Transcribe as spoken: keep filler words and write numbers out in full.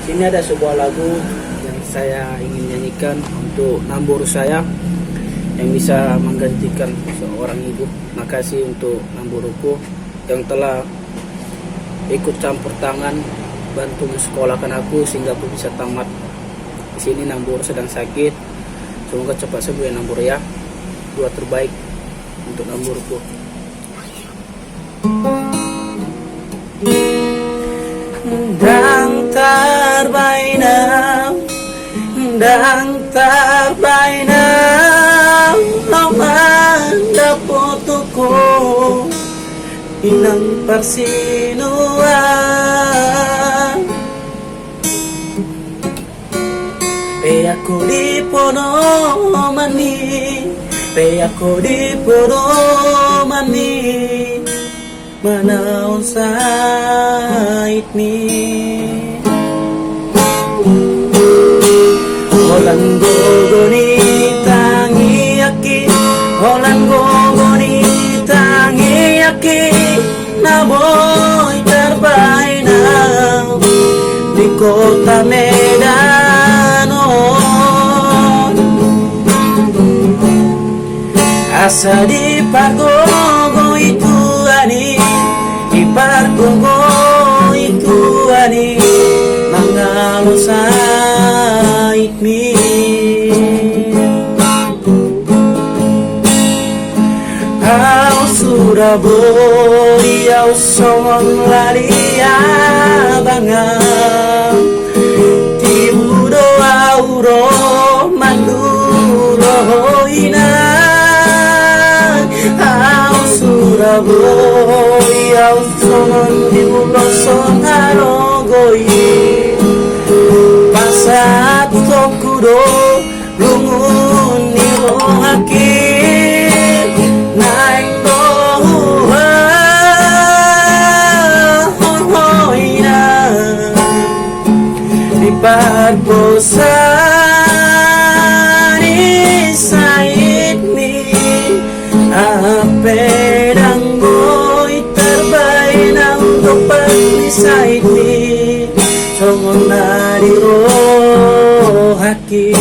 Sini ada sebuah lagu yang saya ingin nyanyikan untuk namboru saya yang bisa menggantikan seorang ibu. Makasih untuk namboruku yang telah ikut campur tangan bantu mensekolahkan aku sehingga aku bisa tamat. Di sini namboru sedang sakit. Semoga cepat sembuh ya namboru ya. Doa terbaik untuk namboruku. Ndang tarbaen au, ndang tarbaen au, laho mandapothon ho inang parsinuan. Peak ho di podomanmi, peak ho di podomanmi, manaon saitmi. Holan gogo ni tangiangki, holan gogo ni tangiangki, na boi tarbaen au di kota Medan on. Asa dipargogoi Tuhan i, dipargogoi Tuhan i, mangalo saitmi. Au suda boi au songon lali abangan, tibu do au ro manduru inang. Au suda boi au songon tibu loson alogo i, pasahathonku do lungun ni rohangki, naeng do huha ho inang, di parposa ni saitmi. Hape ndang boi tarbaen au dompak ni saitmi, songon na di rohangki.